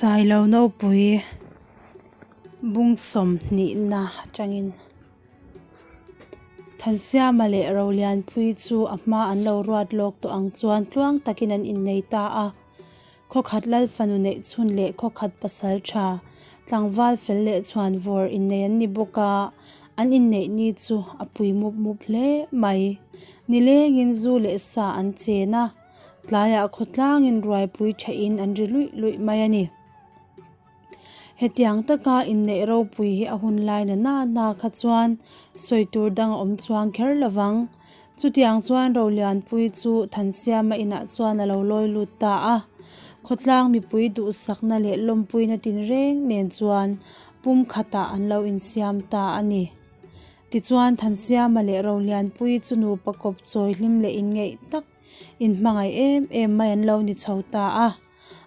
Sailo Nopui bung sawmhnihna atangin Thansiama leh Rolianpui chu a hma an lo ruat lawk tawh ang chuan tluang takin an innei ta a. Khawkhat lal fanu neih chhun leh khawkhat pasal tha, tlangval fel leh chhuan vawr innei an ni bawk a, an inneih ni chu a pui mup mup hle mai. Nilengin zu leh sa an chen a, tlaiah khawtlangin ruaipui thain an ri luih luih mai a ni. Hetiang taka inneih ropui hi a hun lai na na na kha chuan sawi tur dang a awm chuang kher lo vang. Chutiang chuan Rolianpui chu Thansiama inah chuan a lo lawi lut ta a. Khawtlang mipui duhsakna leh lawmpuina tinreng nen chuan pum khatah an lo insiam ta a ni. Tichuan Thansiama leh Rolianpui chu nupa kawp chawi hlim leh inngeih tak inhmangaih em em mai an lo ni chho ta a.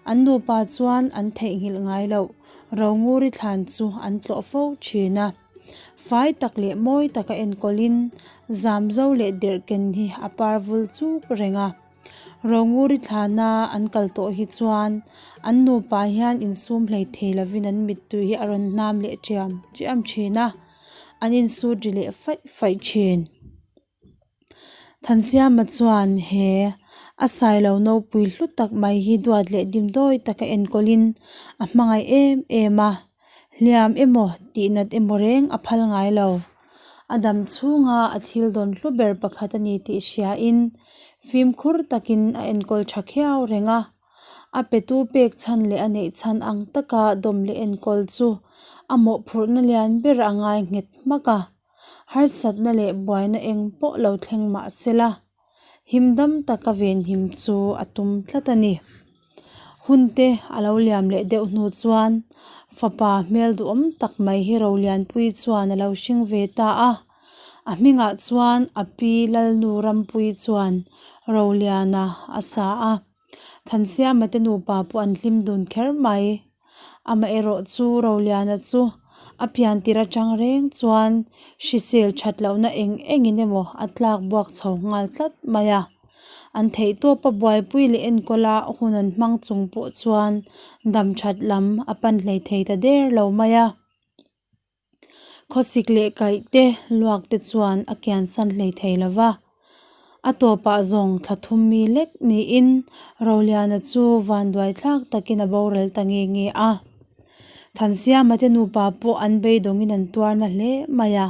An nupa chuan an theihnghilh ngai loh, Ronguri thlan chu an tlawh fo thin a. Fai tak leh mawi taka enkawlin Zamzo leh Derhken hi a par vul chuk reng a. Ronguri thlana an kal tawh hi chuan an nupa hian insum hlei thei lovin an mittui hi a rawn hnam leh ṭiam ṭiam thin a, an insut ri leh faih faih thin. Thansiama chuan he a sailo nopui hlu tak mai hi duat leh dimdawi taka enkawlin a hmangaih em em a, hliam emaw tihnat emaw reng a phal ngai lo. A dam chhunga a thil dawn hlu ber pakhat a ni tih hriain fimkhur takin a enkawl tha khiau reng a, a petu pek chhan leh a neih chhan ang taka dawm leh enkawl chu a mawhphurhna lian ber a ngai nghet hmak a. Harsatna leh buaina eng pawh lo thleng mah se la, him dam taka venhim chu a tum tlat a ni. Hunte a lo liam leh deuh hnu chuan fapa hmel duhawm tak mai hi Rolianpui chuan a lo hring ve ta a. A hmingah chuan a pi Lalnu Rampuii chuan Roliana a sa a. Thansiama te nupa pawh an hlim dun kher mai. Amaherawh chu Roliana chu a pian tir atang reng chuan hrisel that lohna eng engin emaw a tlak buak chho nghal tlat mai a. An theihtawpa buaipui leh enkawla hun an hmang chung pawh chuan dam that lam a pan hlei thei ta der lo mai a. Khawsik leh kaih te luak te chuan a kiansan hlei thei lo va. A tawpah zawng thla thum mi lek niin Roliana chu vanduai thlak takin a boral ta nge nge a. Thansiama te nupa pawh an beidawngin an tuarna hle mai a,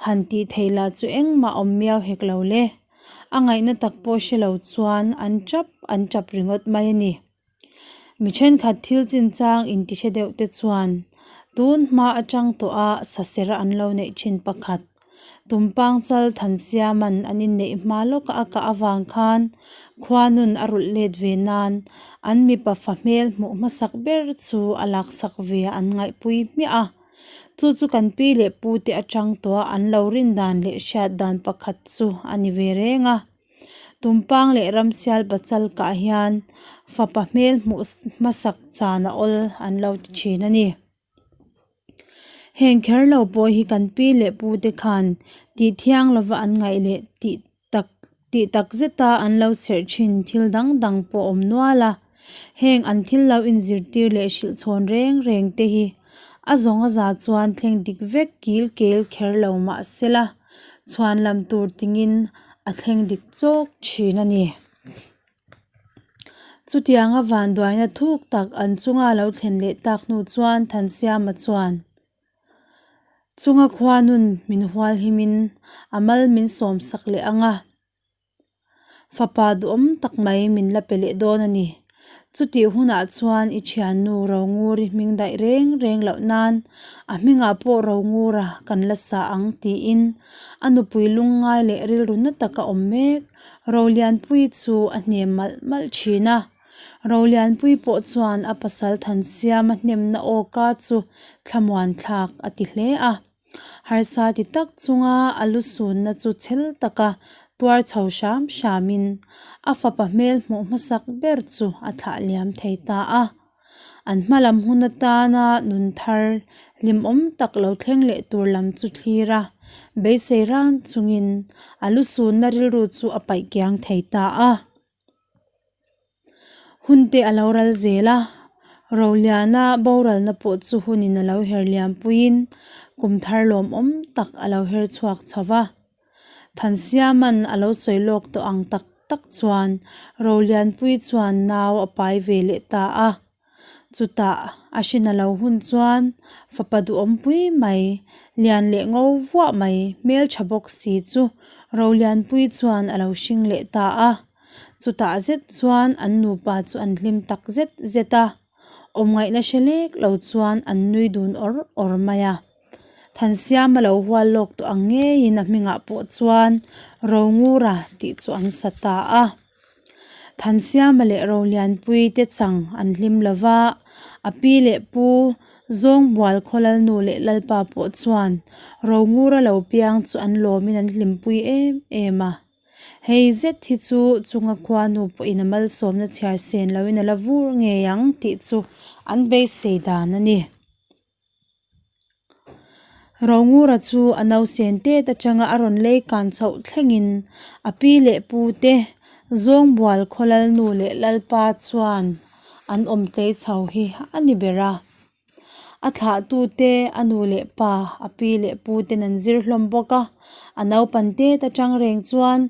han tih theih lah chu engmah awm miau hek lo le. A ngaihna tak pawh hre lo chuan an tap an tap ringawt mai a ni. Mi thenkhat thil chinchang intihre deuh te chuan tun hma atang tawh a sasera an lo neih thin pakhat. Tumpang chal Thansiaman an inneih hma lawka a kah avang khan khuanun a rulh let ve nan an mipa fa hmel hmuh hmasak ber chu a laksak ve an ngaihpui hmiah a. Chu chu kan pi leh pu te atang tawh a an lo rin dan leh hriat dan pakhat chu a ni ve reng a. Tumpang leh ramsial pachal kah hian fapa hmel hmuh hmasak chan a awl an lo ti thin a ni. Heng kher lo pawh hi kan pi leh pu te khan tih thiang lova an ngaih leh tih tak tih tak zeta an lo serh thin thil dang dang pawh awm nual a. Heng an thil lo inzirtir leh hrilh chhawn reng reng te hi a zawng a za chuan thleng dik vek kil kel kher lo mah sela chhuan lam tur tingin a thleng dik chawk thin a ni. Chutianga vanduaina thuk tak an chunga lo thlen leh tak hnu chuan Thansiama chuan chunga khuanun min hual himin a mal min sawmsak leh ang a. Fapa duhawm tak mai min la pe leh dawn a ni. Chutih hunah chuan i thiannu Ronguri hming daih reng reng loh nan a hmingah pawh Rongura kan la sa ang tiin a nupui lungngai leh rilru na taka awm mek Rolianpuii chu a hnem malh malh thin a. Rolianpuii pawh chuan a pasal Thansiama hnemna awka chu thlamuan thlak a ti hle a. Harsa ti tak chunga a lu sunna chu chhel taka tuar chho hram hramin a fapa hmel hmuh hmasak ber chu a thlah liam thei ta a. An hma lam hun atana nun thar hlimawm tak lo thleng leh tur lam chu thlir a, beisei ran chungin a lu sunna rilru chu a paih kiang thei ta a. Hun te a lo ral zel a, Roliana boralna pawh chu hunin a lo her liam puiin kum thar lawmawm tak a lo her chhuak chho va. Thansiama'n a lo sawi lawk tawh ang tak tak chuan Rolianpuii chuan nau a pai ve leh ta a. Chutah a hrin a lo hun chuan fapa duhawmpui mai, lian leh ngo vuah mai, hmeltha bawk si chu Rolianpuii chuan a lo hring leh ta a. Chutah zet chuan an nupa chu an hlim tak zet zet a, awmngaihna hre lek lo chuan an nui dun awr awr mai a. Thansiama lo hual lawk tawh ang ngeiin a hmingah pawh chuan Rongura tih chu an sa ta a. Thansiama leh Rolianpui te chang an hlim lo va, a pi leh pu Zawngbual khaw Lalnu leh Lalpa pawh chuan Rongura lo piang chu an lawmin an hlimpui em em a. Hei zet hi chu chunga khuanu pawhin a malsawmna chhiar sen loin a la vur ngei ang tih chu an beisei dan a ni. Rongura chu a nausen tet atanga a rawn lei kan chhoh thlengin a pi leh pu te Zawngbual khaw Lalnu leh Lalpa chuan an awm tlei chho hi a ni ber a. A thlahtute a nu leh pa, a pi leh pu ten an zir hlawm bawk a, a naupan tet atang reng chuan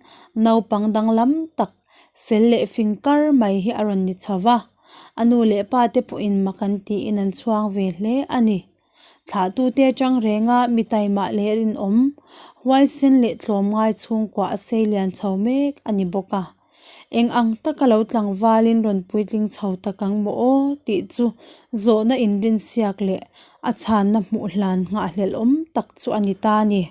naupang danglam tak fel leh fing kar mai hi a rawn ni chho va. A nu leh pa te pawhin mak an tiin an chhuang ve hle a ni. Thlahtute atang renga mi taimah leh rinawm, huaisen leh tlawmngai chhungkua a sei lian chho mek a ni bawk a. Eng ang taka lo tlangvalin rawn puitling chho tak ang maw aw tih chu zawhna inrinsiak leh a chhanna hmuh hlan nghahhlelh awm tak chu a ni ta a ni.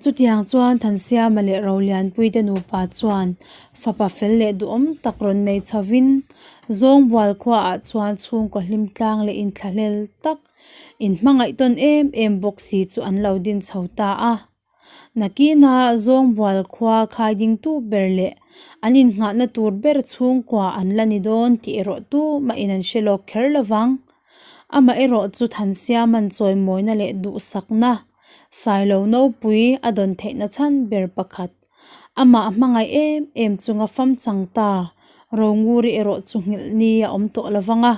Chutiang chuan Thansiama leh Rolianpuite nupa chuan fapa fel leh duhawm tak rawn nei chhovin Zawngbual khuaah chuan chhungkaw hlim tlang leh inthlahlel tak inhmangaih tawn em em bawk si chu an lo din chho ta a. Nakina Zawngbual khua khai dingtu ber leh an innghahna tur ber chhungkua an la ni dawn tih erawh tumahin an hre lawk kher lovang. Amaherawh chu Thansiama'n chawimawina leh duhsakna Sailo Nopui a dawn theihna chhan ber pakhat. Amah hmangaih em em chunga fam chang ta Ronguri erawh chu nghilh ni a awm tawh lo vang a,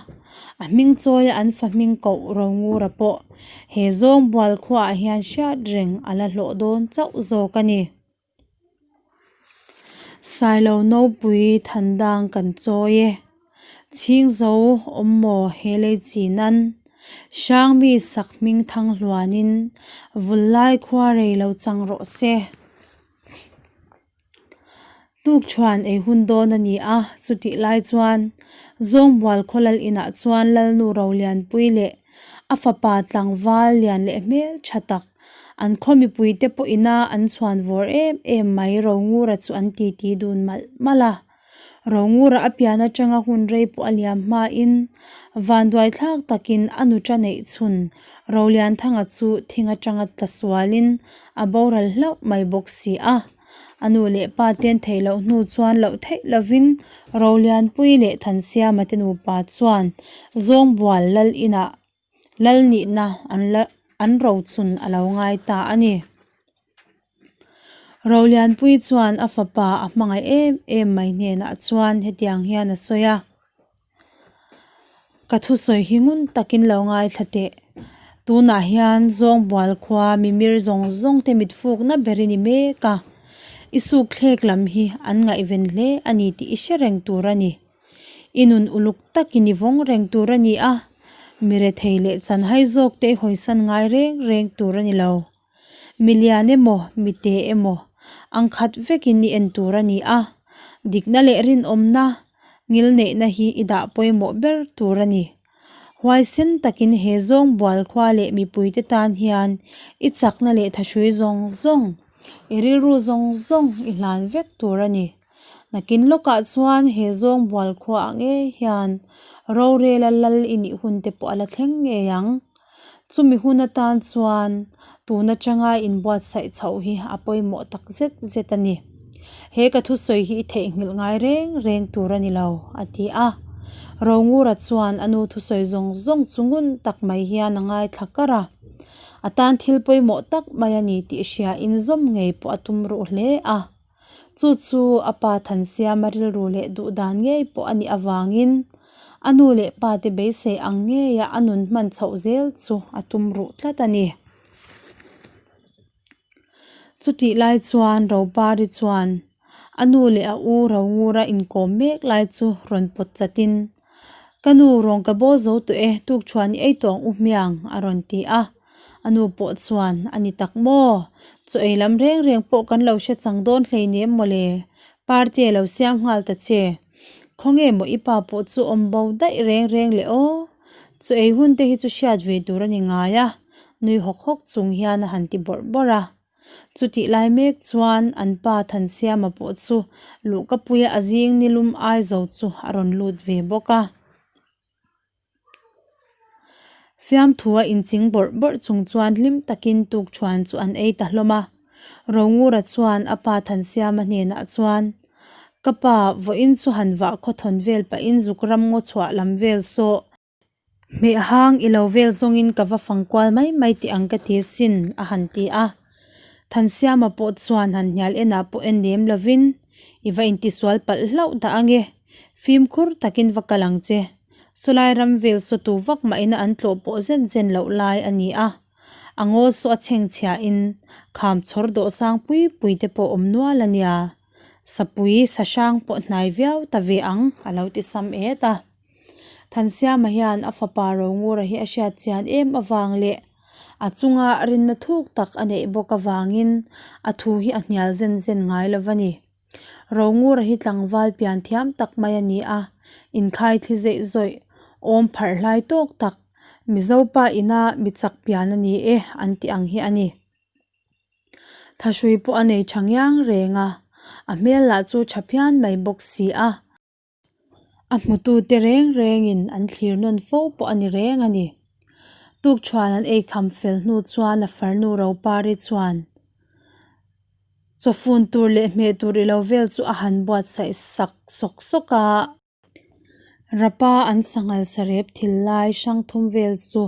a hming chawia an fa hming koh Rongura pawh he Zawngbual khuaah hian hriat reng a la hlawh dawn chauh zawk a ni. Sailo Nopui thandang kan chawi e. Chhingzo awm maw he lei chi nan? Hrangmi sak hming thang hluanin vullai khua rei lo chang rawh se. Tukṭhuan ei hun dawn a ni a, chutih lai chuan Zawngbual khaw lal inah chuan Lalnu Rolianpui leh a fapa tlangval lian leh hmelṭha tak an khaw mipuite pawh ina an chhuan vawr em em mai Rongura chu an titi dun malh malh a. Rongura a pian atanga hun rei pawh a liam hmain vanduai thlak takin a nuṭa neih chhun Rolianthanga chu thing atanga tla sualin a boral hlauh mai bawk si a. A nu leh pa ten theih loh hnu chuan loh theih lovin Rolianpui leh Thansiama te nupa chuan Zawngbual lal inah lal nihna an la an rochun a lo ngai ta a ni. Rolianpui chuan a fapa a hmangaih em em mai hnenah chuan hetiang hian a sawi a, Ka thusawi hi ngun takin lo ngaithla teh. Tunah hian Zawngbual khua mimir zawng zawng te mitfukna ber i ni mek a, i sukthlek lam hi an ngaihven hle a ni tih i hre reng tur a ni. I nun uluk takin i vawng reng tur a ni a, mi rethei leh chanhai zawk te i hawisan ngai reng reng tur a ni lo. Mi lian emaw, mi te emaw, ang khat vekin i en tur a ni a, dikna leh rinawmna, ngilneihna hi i dah pawimawh ber tur a ni. Huaisen takin he zawng bual khua leh mipuite tan hian i chakna leh thahrui zawng zawng, i rilru zawng zawng i hlan vek tur a ni. Nakin lawkah chuan he zawng bual khuaah ngei hian rorela lal i nih hun te pawh a la thleng ngei ang. Chumi hun atan chuan tun atanga inbuatsaih chhoh hi a pawimawh tak zet zet a ni. He ka thusawi hi i theihnghilh ngai reng reng tur a ni lo, a ti a. Rongura chuan a nu thusawi zawng zawng chu ngun tak mai hian a ngaithla kar a. A tan thil pawimawh tak mai a ni tih hriain zawm ngei pawh a tum ruh hle a. Chu chu a pa Thansiama rilru leh duh dan ngei pawh a nih avangin. A nu leh pa te beisei ang ngeia a nun hman chhoh zel chu a tum ruh tlat a ni. Chutih lai chuan Ropari chuan a nu leh a u Rongura inkawm mek lai chu rawn pawt chatin, Ka nu, rawn ka bawl zo tawh e, tukṭhuan i ei tawh ang u hmiang, a rawn ti a. A nu pawh chuan, A ni tak maw? Chaw ei lam reng reng pawh kan lo hre chang dawn hleinem mawle, Parte lo siam nghal ta che. Khawnge maw i pa pawh chu awm bo daih reng reng le aw? Chaw ei hun te hi chu hriat ve tur a ni ngai a, nui hawk hawk chung hian a han ti bawrh bawrh a. Chutih lai mek chuan an pa Thansiama pawh chu luhkapuia a zing nilum ai zo chu a rawn lut ve bawk a. Fiamthua inching bawrh bawrh chung chuan hlim takin tukṭhuan chu an ei ta hlawm a. Rongura chuan a pa Thansiama hnenah chuan, Ka pa, vawiin chu han vah khawthawn vel pahin zuk ram ngaw chhuah lam vel sawh. Hmeh hang i lo vel zawngin ka va fang kual mai mai tih ang ka ti asin, a han ti a. Thansiama pawh chuan han hnial enah pawh en lem lovin, I va intisual palh hlauh dah ange, fimkhur takin va kal ang che. Sawlai ram vel sawtu vak mahina an tlawh pawh zen zen loh lai a ni a. A ngaw saw a chhengchhiahin kham chhawr dawh sang pui pui te pawh awm nual a nia. Sapui sa hrang pawh hnai viau ta ve ang, a lo ti sam et a. Thansiama hian a fapa Rongura hi a hriat chian em avang leh a chunga rinna thuk tak a neih bawk avangin a thu hi a hnial zen zen ngai lo va ni. Rongura hi tlangval pian thiam tak mai a ni a, inkhai thli zeih zawih, awm pharh hlai tawk tak, Mizopa ina mi chak pian a ni e an tih ang hi a ni. Thahrui pawh a nei tha ngiang reng a, a hmel lah chu tha phian mai bawk si a. A hmutute reng rengin an thlir nawn fo pawh a ni reng a ni. Tukṭhuan an ei kham fel hnu chuan a farnu Ropari chuan chawfun tur leh hmeh tur ilo vel chu a han buatsaih sak sawk sawk a. Rapa an sanghal sarep thil lai hrang thum vel chu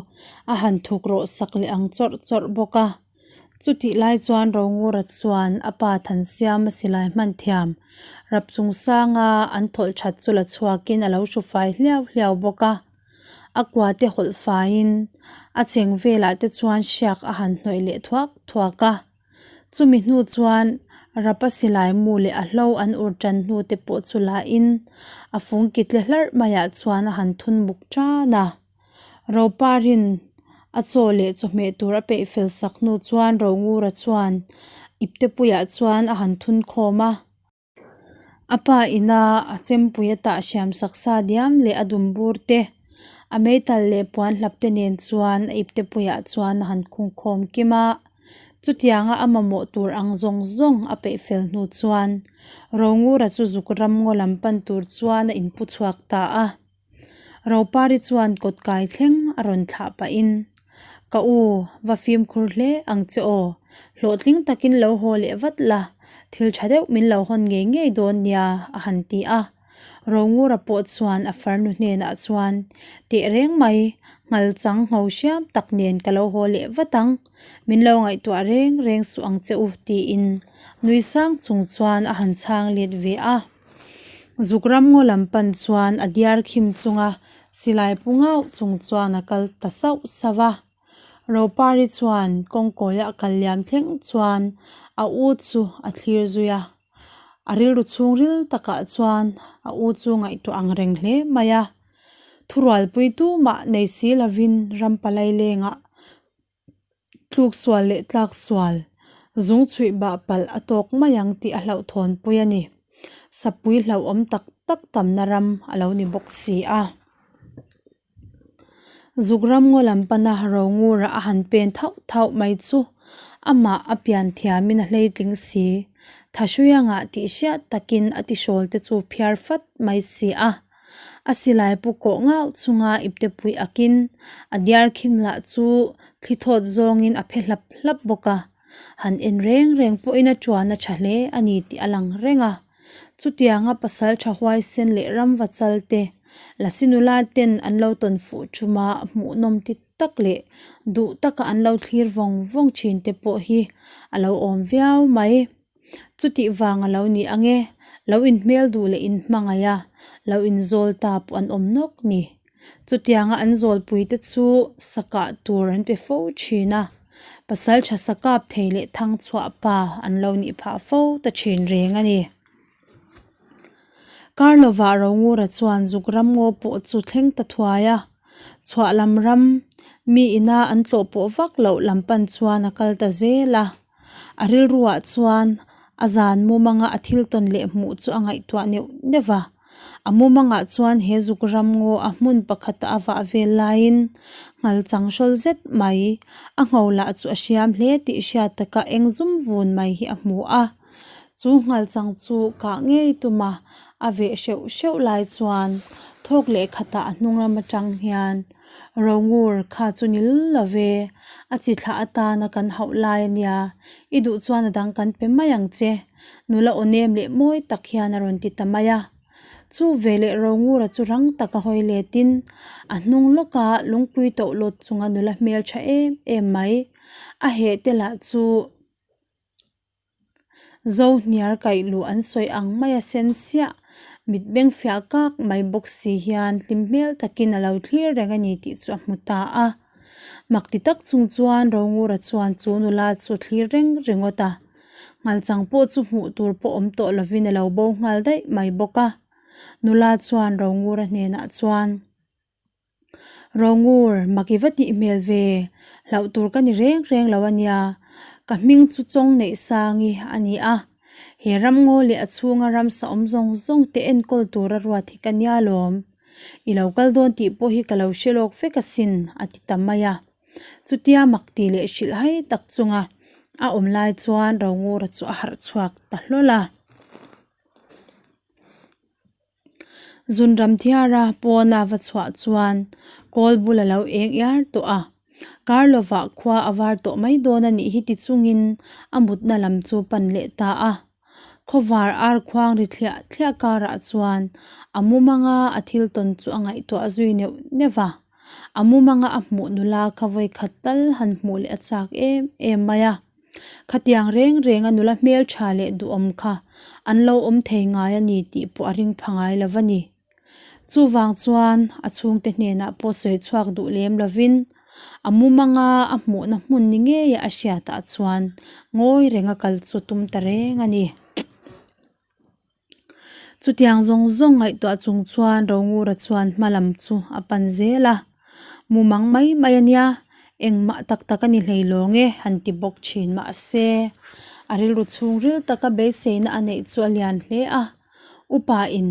a han thuk rawh sak leh ang chawrh chawrh bawk a. Chutih lai chuan Rongura chuan a pa Thansiama silai hman thiam rap chung sanga an thawlh that chu la chhuakin a lo hru fai hliau hliau bawk a. A kua te hawlh faiin a cheng velah te chuan hriak a han hnawih leh thuak thuak a. Chumi hnu chuan rapa silai mu leh a hlo an ur tan hnu te pawh chu lahin a fung kitle hlarh maiah chuan a han thun buk tan a. Roparin a chaw leh chawhmeh tur a peih fel sak hnu chuan Rongura chuan iptepuiah chuan a han thun khawm a. A pa ina a chempui a tah hriam sak sa diam leh a dum bur te, a meital leh puan hlap te nen chuan a iptepuiah chuan a han khung khawm kim a. Chutianga a mamawh tur ang zawng zawng a peih fel hnu chuan Rongura chu zuk ram ngaw lam pan tur chuan a inpu chhuak ta a. Ropari chuan kawt kai thleng a rawn thlah pahin, Ka u, va fimkhur hle ang che aw, hlawhtling takin lo haw leh vat la, thil tha deuh min lo hawn ngei ngei dawn nia, a han ti a. Rongura pawh chuan a farnu hnenah chuan, Teh reng mai, nghal chang ngho hriam tak nen ka lo haw leh vat ang, min lo ngaihtuah reng reng suh ang che u, tiin nui sang chung chuan a han chhang let ve a. Zuk ram ngaw lam pan chuan a diar khim chunga silai pu ngauh chung chuan a kal ta sauh sauh a. Ropari chuan kawngkawia a kal liam thleng chuan a u chu a thlir zui a. A rilru chhungril takah chuan a u chu ngaihtuah ang reng hle mai a. Thurualpui tumah nei si lovin ram palai lengah Tluk sual leh tlak sual, zung chhuih bah palh a tawk mai ang tih a hlauhthawn pui a ni. Sapui hlauhawm tak tak tamna ram a lo ni bawk si a. Zuk ram ngaw lam pana Rongura a han pen thauh thauh mai chu amah a pian thiamin a hleitling si. Thahruianga tih hriat takin a tihrawl te chu phiar fat mai si a. A silai pu kawh ngauh chunga iptepui akin a diar khim lah chu thli thawt zawngin a phe hlap hlap bawk a, han en reng reng pawhin a tuan a tha hle a ni tih a lang reng a. Chutianga pasal tha huaisen leh ramva chal te, lasi nula ten an lo tawn fuh thuma hmuhnawm ti tak leh duh taka an lo thlir vawng vawng thin te pawh hi a lo awm viau mai. Chutih vang a lo ni ang e, lo inhmel duh leh inhmangaih a, Lo inzawl ta pawh an awm nawk ni. Chutianga an zawlpuite chu sa kah tur an pe fo thin a, pasaltha sa kap thei leh thangchhuah pa an lo nih phah fo ta thin reng a ni. Kar lovah Rongura chuan zuk ram ngaw pawh chu thleng ta thuai a, chhuah lam ram mi ina an tlawh pawh vak loh lam pan chuan a kal ta zel a. A rilruah chuan a zan mumanga a thil tawn leh hmuh chu a ngaihtuah neuh neuh a. A mumangah chuan he zuk ram ngaw a hmun pakhata a vah vel laiin nghal chang hrawl zet mai, a ngho lah chu a hriam hle tih hriat taka eng zum vun mai hi a hmu a. Chu nghal chang chu kah ngei tuma a veh hreuh hreuh lai chuan thawk leh khatah a hnung lam atang hian Rongur kha chu ni lo ve, a chi thlah atana kan hauh lai a nia, i duh chuan a dang kan pe mai ang che, nula aw nem leh mawi tak hian a rawn ti ta mai a. Chu veleh Rongura chu rang taka hawi letin a hnung lawka lungpui toh lawt chunga nula hmeltha em em mai a heh te lah chu Zo hniar kaih luh an sawi ang mai a sen chiah, mit beng fiah kak mai bawk si hian hlim hmel takin a lo thlir reng a ni tih chu a hmu ta a. Mak ti tak chung chuan Rongura chuan chu nula chu a thlir reng ringawt a. Nghalchang pawh chu hmuh tur pawh awm tawh lovin a lo bo nghal daih mai bawk a. Nula chuan Rongura hnenah chuan. Rongur, mak i va tih hmel ve, hlauh tur ka ni reng reng lo a nia, ka hming chu chawng neih sangi a ni a, he ramngaw leh a chhunga ramsa awm zawng zawng te enkawl tura ruat hi ka nia lawm. I lo kal dawn tih pawh hi ka lo hre lawk vek asin, a ti ta mai a. Chutia mak tih leh hrilh hai tak chunga a awm lai chuan Rongura chu a harh chhuak ta hlawl a. Zunram thiara pawna va chhuah chuan kawl bul a lo eng iar tawh a, kar lovah khua a var tawh mai dawn a nih hi ti chungin a mutna lam chu pan leh ta a. Khawvar ar khuang ri thliah thliah karah chuan a mumanga a thil tawn chu a ngaihtuah zui neuh neuh va, a mumanga a hmuh nula kha vawikhat tal han hmuh leh a chak em em mai a. Khatiang reng renga nula hmeltha leh duhawm kha an lo awm thei ngai a ni tih pawh a ring pha ngai lo a ni. Chuvang chuan a chhungte hnenah pawh sawi chhuak duh lem lovin a mumanga a hmuhna hmun ni ngeia a hriatah chuan ngawi renga kal chu tum ta reng a ni. Chutiang zawng zawng ngaihtuah chung chuan Rongura chuan hma lam chu a pan zel a, Mumang mai mai a nia, engmah tak tak a ni hlei lawng e han ti bawk thin mahse a rilru chhungril taka beiseina a neih chu a lian hle a, Upa in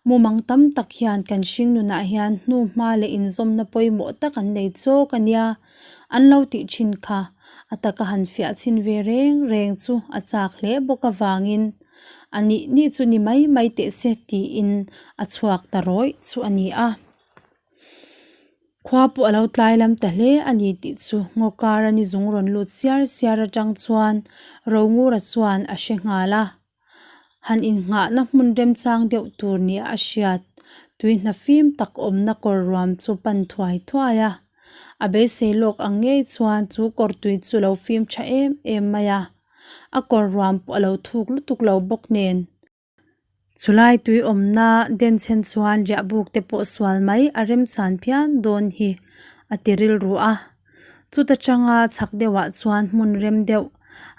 mumang tam tak hian kan hring nunah hian hnu hma leh inzawmna pawimawh tak an nei chawk a nia an lo tih thin kha a taka han fiah chhin ve reng reng chu a chak hle bawk avangin A nih nih chu ni mai mai teh se tiin a chhuak ta rawih chu a ni a. Khua pawh a lo tlai lam ta hle a ni tih chu ngaw kar a ni zung rawn lut siar siar atang chuan Rongura chuan a hre nghal a. Han innghahna hmun remchang deuh tur nia a hriat tui hna fim tak awmna kawr ruam chu pan thuai thuai a. A beisei lawk ang ngei chuan chu kawr tui chu lo fim tha em em mai a. A kawr ruam pawh a lo thuk lutuk lo bawk nen. Chulai tui awmna denchhen chuan riahbuk te pawh sual mai a remchan phian dawn hi a ti rilru a. Chuta tanga chhak deuhah chuan hmun rem deuh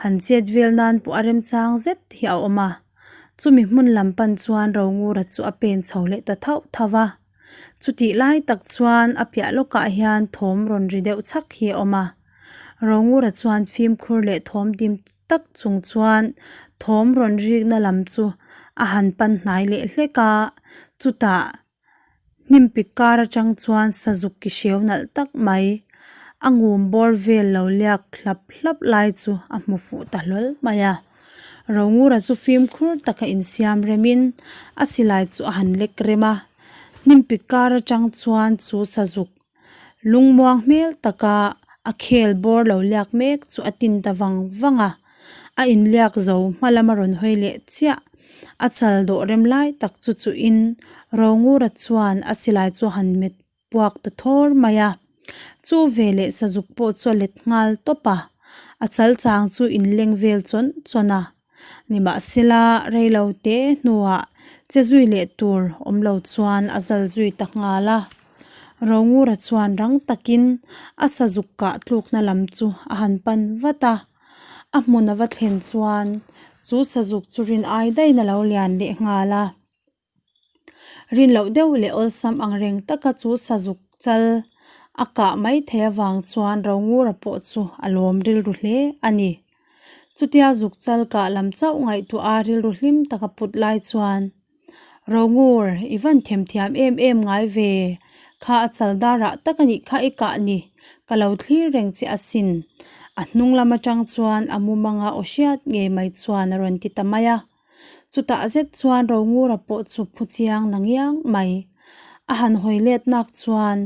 han chet vel nan pawh a remchang zet hi a awm a. Chumi hmun lam pan chuan Rongura chu a pen chho leh ta thauh thauh a. Chutih lai tak chuan a piah lawkah hian thawm rawn ri deuh chhak hi a awm a. Rongura chuan fimkhur leh thawm dim tak chung chuan thawm rawn rikna lam chu a han pan hnai leh hlek a, chutah hnim pik kar atang chuan sazuk ki hreu nalh tak mai a ngum bawr vel lo liak hlap hlap lai chu a hmu fuh ta hlawl mai a. Rongura chu fimkhur taka insiam remin a silai chu a han lek rem a, hnim pik kar atang chuan chu sazuk Lungmuang hmel taka a khel bawr lo liak mek chu a tin ta vang vang a, a inliak zo hma lama rawn hawi leh chiah. A chal dawh rem lai tak chu chuhin Rongura chuan a silai chu a han met puak ta thawr mai a. Chu veleh sazuk pawh chu a let nghal tawp a, a chal chang chu inleng vel chawn chawn a. Nimahsela, reilo te hnuah. Che zui leh tur awm lo chuan a zal zui ta nghal a. Rongura chuan rang takin a sazuk kah tlukna lam chu a han pan vat a. A hmun a va thlen chuan chu sazuk chu rin ai daihin a lo lian leh nghal a. Rin loh deuh leh awlsam ang reng taka chu sazuk chal a kah mai theih avang chuan Rongura pawh chu a lawm rilru hle a ni. Chutia zuk chal kah lam chauh ngaihtuah a rilru hlim taka put lai chuan, Rongur, i van themthiam em em ngai ve, kha a chal darah tak a nih kha i kah ni, ka lo thlir reng che asin. A hnung lam atang chuan a mumanga aw hriat ngei mai chuan a rawn ti ta mai a. Chutah zet chuan Rongura pawh chu phu chiang na ngiang mai. A han hawi let nak chuan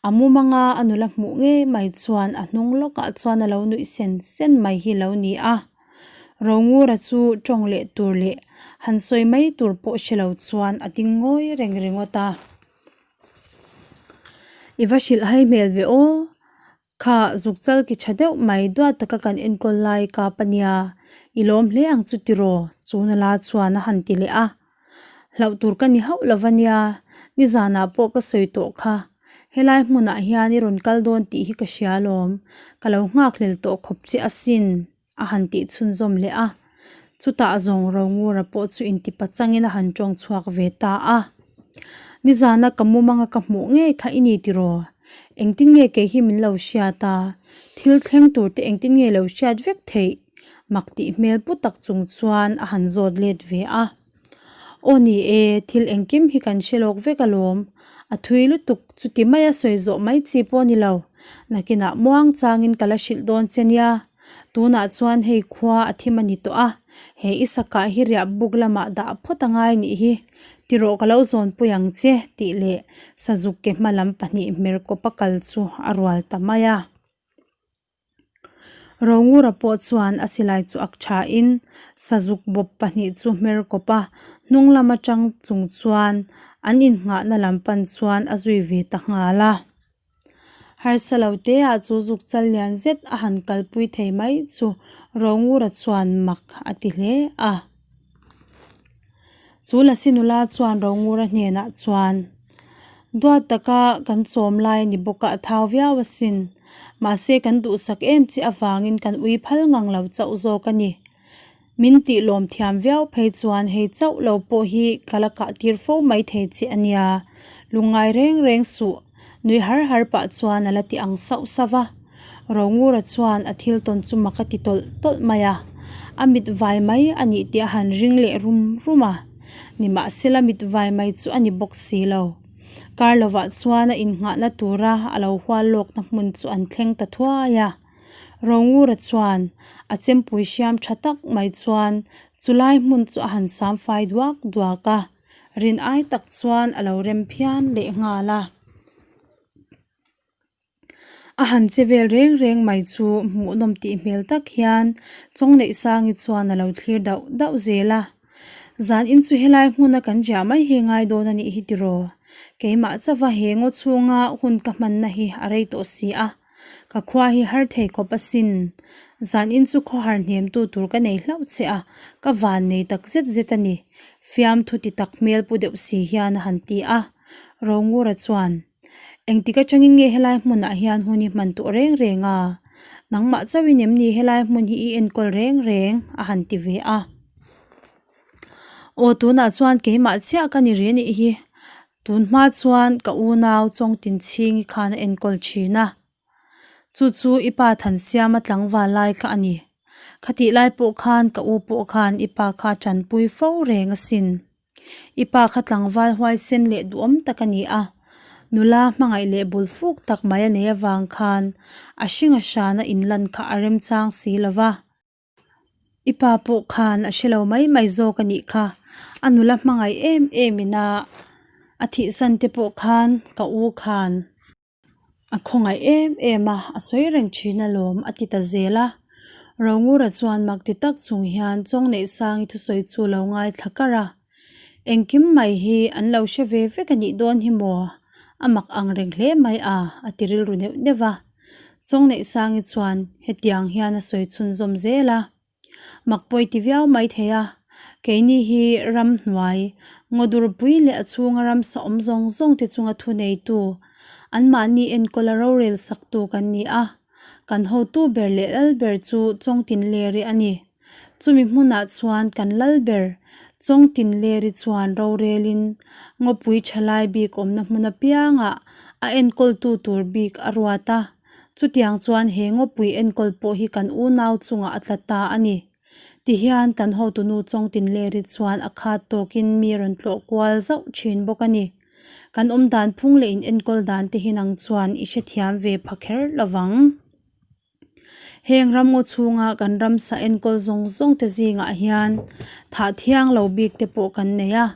a mumanga a nula hmuh ngei mai chuan a hnung lawkah chuan a lo nuih sen sen mai hi lo ni a. Rongura chu tawng leh tur leh han sawi mai tur pawh hre lo chuan a ding ngawi reng ringawt a. I va hrilh hai hmel ve aw. Kha zuk chal ki tha deuh mai duat taka kan enkawl lai kap a nia, i lawm hle ang chu tiraw? Chu nula chuan a han ti leh a. Hlauh tur ka ni hauh lo va nia, nizanah pawh ka sawi tawh kha. Helai hmunah hian i rawn kal dawn tih hi ka hria alawm, ka lo nghakhlel tawh khawp che asin, a han tih chhunzawm leh a. Chutah zawng Rongura pawh chu intipa changin a han tawng chhuak ve ta a. Nizana ka mumanga ka hmuh ngei kha i ni tiraw? Engtin nge kei hi min lo hriat a? Thil thleng tur te engtin nge lo hriat vek theih? Mak tih hmel pu tak chung chuan a han zawt let ve a. Aw ni e, thil engkim hi kan hre lawk vek alawm. A thui lutuk, chuti maia sawi zawh mai chi pawh a ni lo. Nakinah muang changin ka la hrilh dawn che nia. Tunah chuan hei khua a thim a ni tawh a, he i sakah hi riah buk lamah dah phawt a ngai nih hi. Tirawh ka lo zawnpui ang che tih leh sazuk ke hma lam pahnih hmer kawp a kal chu a rual ta mai a. Rongura pawh chuan a silai chu ak thain sazuk bawp pahnih chu hmer kawp a, hnung lam atang chung chuan an innghahna lam pan chuan a zui ve ta nghal a. Harsa lo te ah chu zuk chal lian zet a han kalpui thei mai chu Rongura chuan mak a ti hle a. Chu Lasi nula chuan Rongura hnenah chuan, Duat taka kan chawm lai a ni bawk a, a thau viau asin. Mahse kan duhsak em che avangin kan ui phal ngang lo chauh zawk a ni. Min tih lawm thiam viau phei chuan hei chauh lo pawh hi ka la kah tir fo mai thei che a nia. Lungngai reng reng suh, nui har har pah chuan a la ti ang sauh sauh va. Rongura chuan a thil tawn chu mak a ti tawlh tawlh mai a, a mit vai mai a nih tih a han ring leh rum rum a. Nimahsela mit vai mai chu a ni bawk si lo. Kar lovah chuan a innghahna tura a lo hual lawkna hmun chu an thleng ta thuai a. Rongura chuan a chempui hriam tha tak mai chuan chulai hmun chu a han sam fai duak duak a, rin ai tak chuan a lo rem phian leh nghal a. A han che vel reng reng mai chu hmuhnawm tih hmel tak hian Chawngneihsangi chuan a lo thlir dauh dauh zel a. Zan in chu helai hmuna kan riah mai hi ngai dawn a nih hi tiraw? Keimah chauha he ngaw chhunga hun ka hmanna hi a rei tawh si a. Ka khua hi har thei khawp asin. Zan in chu khawhar hnem tu tur ka nei hlauh che a, ka van nei tak zet zet a ni. Fiamthu ti tak hmel pu deuh si hian a han ti a. Rongura chuan, Engtik atangin nge helai hmunah hian hun i hman tawh reng reng a? Nangmah chauhin em ni helai hmun hi i enkawl reng reng? a han ti ve a. Aw tunah chuan keimah chiah ka ni rih anih hi. Tun hma chuan ka unau Chawngtin Chhingi khan a enkawl thin a. Chu chu i pa Thansiama tlangval lai kha a ni. Khatih lai pawh khan ka u pawh khan i pa kha a tanpui fo reng asin. I pa kha tlangval huaisen leh duhawm tak a ni a. Nula hmangaih leh bul fuk tak mai a nei avang khan a hring a hrana inlan kha a remchang si lo va. I pa pawh khan a hre lo mai mai zawk a nih kha. A nula hmangaih em em ina a thihsan te pawh khan ka u khan a khawngaih em em a, a sawi reng thin alawm a ti ta zel a. Rongura chuan mak ti tak chung hian Chawngneihsangi thusawi chu lo ngaithla kar a. Engkim mai hi an lo hre ve vek a nih dawn hi maw? A mak ang reng hle mai a, a ti rilru neuh neuh a. Chawngneihsangi chuan hetiang hian a sawi chhunzawm zel a. Mak pawi ti viau mai thei a. Keini hi ramhnuai, ngawdurpui leh a chhunga ramsa awm zawng zawng te chunga thuneitu, anmahni enkawla rorel saktu kan ni a. Kan hotu ber leh lal ber chu Chawngtinleri a ni. Chumi hmunah chuan kan lal ber Chawngtinleri chuan rorelin ngawpui thalai bik awmna hmun apiangah a enkawltu tur bik a ruat a. Chutiang chuan he ngawpui enkawl pawh hi kan unau chungah a tla ta a ni. Tihian kan hotunu Chawngtinleri chuan a khat tawkin mi rawn tlawh kual zauh thin bawk a ni. Kan awm dan phung leh in enkawl dan te hi nang chuan i hrethiam ve pha kher lovang. Heng ramngaw chhunga kan ramsa enkawl zawng zawng te zingah hian thah thiang lo bik te pawh kan nei a.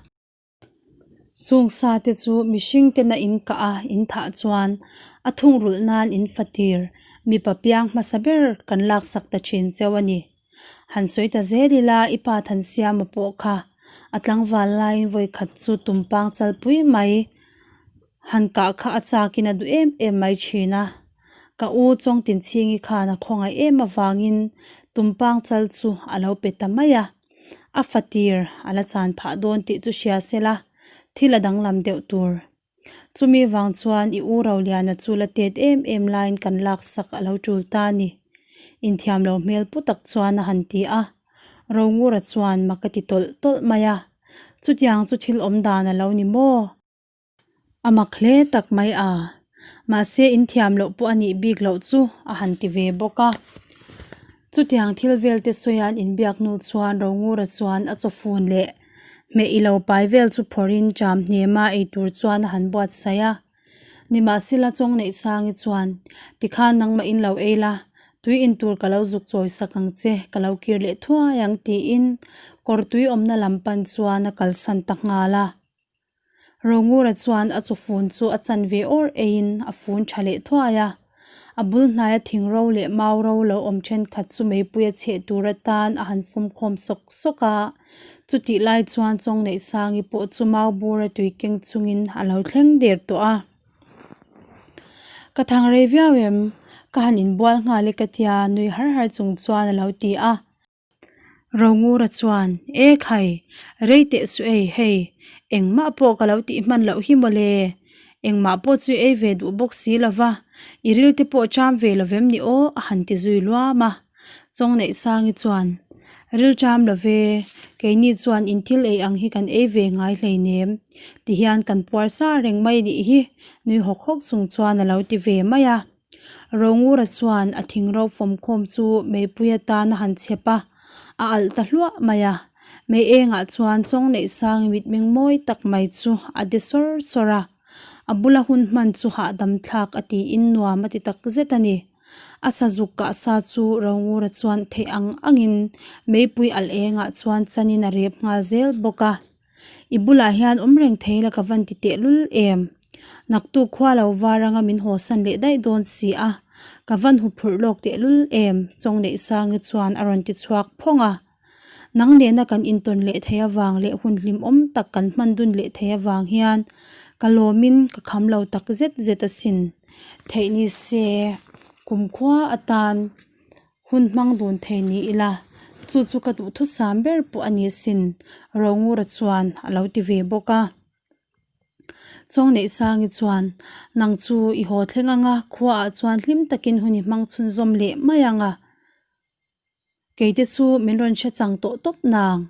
Chung sa te chu mihring tena in kah a in thah chuan a thungrulh nan in fatir mipa piang hmasa ber kan laksak ta thin cheu a ni. Han sawi ta zel ila i pa Thansiama pawh kha a tlangval laiin vawikhat chu tumpang chalpui mai han kah kha a chakin a duh em em mai thin a. Ka u Chawngtinchhingi khan a khawngaih em avangin tumpang chal chu a lo pe ta mai a. A fatir a la chan phah dawn tih chu hria sela thil a danglam deuh tur. Chumi vang chuan i u Roliana chu la tet em em laiin kan laksak a lo tul ta a ni. Inthiam lo hmel pu tak chuan a han ti a. Rongura chuan mak a ti tawlh tawlh mai a. Chutiang chu thil awm dan a lo ni maw? A mak hle tak mai a. Mahse inthiam loh pawh a nih bik loh chu a han ti ve bawk a. Chutiang thil vel te sawian inbiak hnu chuan Rongura chuan a chawfun leh hmeh i lo pai vel chu phawrhin cham hnema ei tur chuan a han buatsaih a. Nimahsela Chawngneihsangi chuan, Tikhan nangmah in lo ei la, tui in tur ka lo zuk chawi sak ang che, ka lo kir leh thuai ang tiin kawr tui awmna lam pan chuan a kalsan ta nghal a. Rongura chuan a chawfun chu a chan ve awr eiin a fun tha leh thuai a. A bul hnaia thing ro leh mau ro lo awm thenkhat chu meipui a chheh tur atan a han fum khawm sawk sawk a. Chutih lai chuan Chawngneihsangi pawh chu mau bura tui keng chungin a lo thleng der tawh a. Ka thang rei viau em? Ka han inbual nghal e ka tia nui har har chung chuan a lo ti a. Rongura chuan, E khai, rei teh suh ei, hei, engmah pawh ka lo tih hman loh hi mawle. Engmah pawh chu ei ve duh bawk si lo va, i ril te pawh ṭam ve lo vem ni aw, a han ti zui luam a. Chawngneihsangi chuan, Ril ṭam lo ve, keini chuan in thil ei ang hi kan ei ve ngai hleinem, tihian kan puar sa reng mai nih hi, nui hawk hawk chung chuan a lo ti ve mai a. Rongura chuan a thing ro fawmkhawm chu meipui atan a han chhep a, a alh ta hluah mai a. Mei engah chuan Chawngneihsangi mitmeng mawi tak mai chu a de sawr sawr a. A bula hun hman chu hahdam thlak a tiin nuam a ti tak zet a ni. A sazuk kah sa chu Rongura chuan theih ang angin meipui alh engah chuan chanin a rep nghal zel bawk a. I bulah hian awm reng thei la ka van ti teh lul em? Naktuk khua lo var anga min haw san leh daih dawn si a, ka van hu phurh lawk teh lul em? Chawngneihsangi chuan a rawn ti chhuak phawng a. Nang nena kan intawn leh thei avang leh hun hlimawm tak kan hman dun leh thei avang hian ka lawmin ka kham lo tak zet zet asin. Theih ni se kumkhua atan. Hun hmang dun thei ni ila, chu chu ka duhthusam ber pawh a ni asin, Rongura chuan a lo ti ve bawk a. Chawngneihsangi chuan, Nang chu i haw thleng ang a, khuaah chuan hlim takin hun i hmang chhunzawm leh mai ang a. Keite chu min rawn hre chang tawh tawp nang,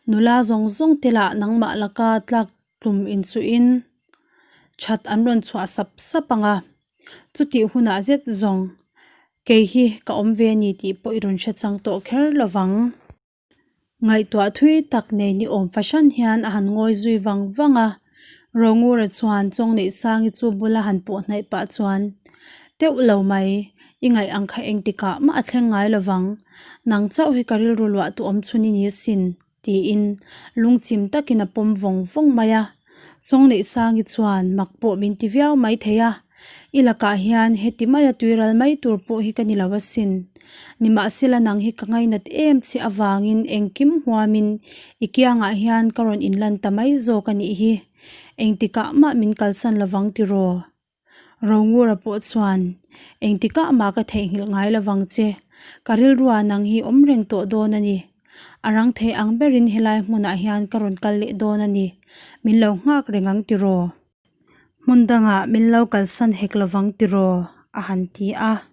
nula zawng zawng te lah nangmah laka tlak tlum inchuhin that an rawn chhuah sap sap ang a. Chutih hunah zet zawng, kei hi ka awm ve a ni tih pawh i rawn hre chang tawh kher lo vang. Ngaihtuah thui tak nei ni awm fahran hian a han ngawi zui vang vang a. Rongura chuan Chawngneihsangi chu bula han pawh hnaih pah chuan, Teuh lo mai, i ngaih ang kha engtikah mah a thleng ngai lo vang. Nang chauh hi ka rilru luah tu awm chhun i ni asin. Tiin lungchim takin a pawm vawng vawng mai a. Chawngneihsangi chuan mak pawh min ti viau mai thei a, I lakah hian heti maia tuiral mai tur pawh hi ka ni lo asin. Nimahsela nang hi ka ngainat em che avangin engkim huamin i kiangah hian ka rawn inlan ta mai zawk a nih hi. Engtikah mah min kalsan lovang tiraw? Rongura pawh chuan, Engtikah mah ka theihnghilh ngai lovang che, ka rilrua nang hi awm reng tawh dawn a ni. A rang thei ang berin helai hmunah hian ka rawn kal leh dawn a ni. Min lo nghak reng ang tiraw? Hmun dangah min lo kalsan hek lovang tiraw? a han ti a.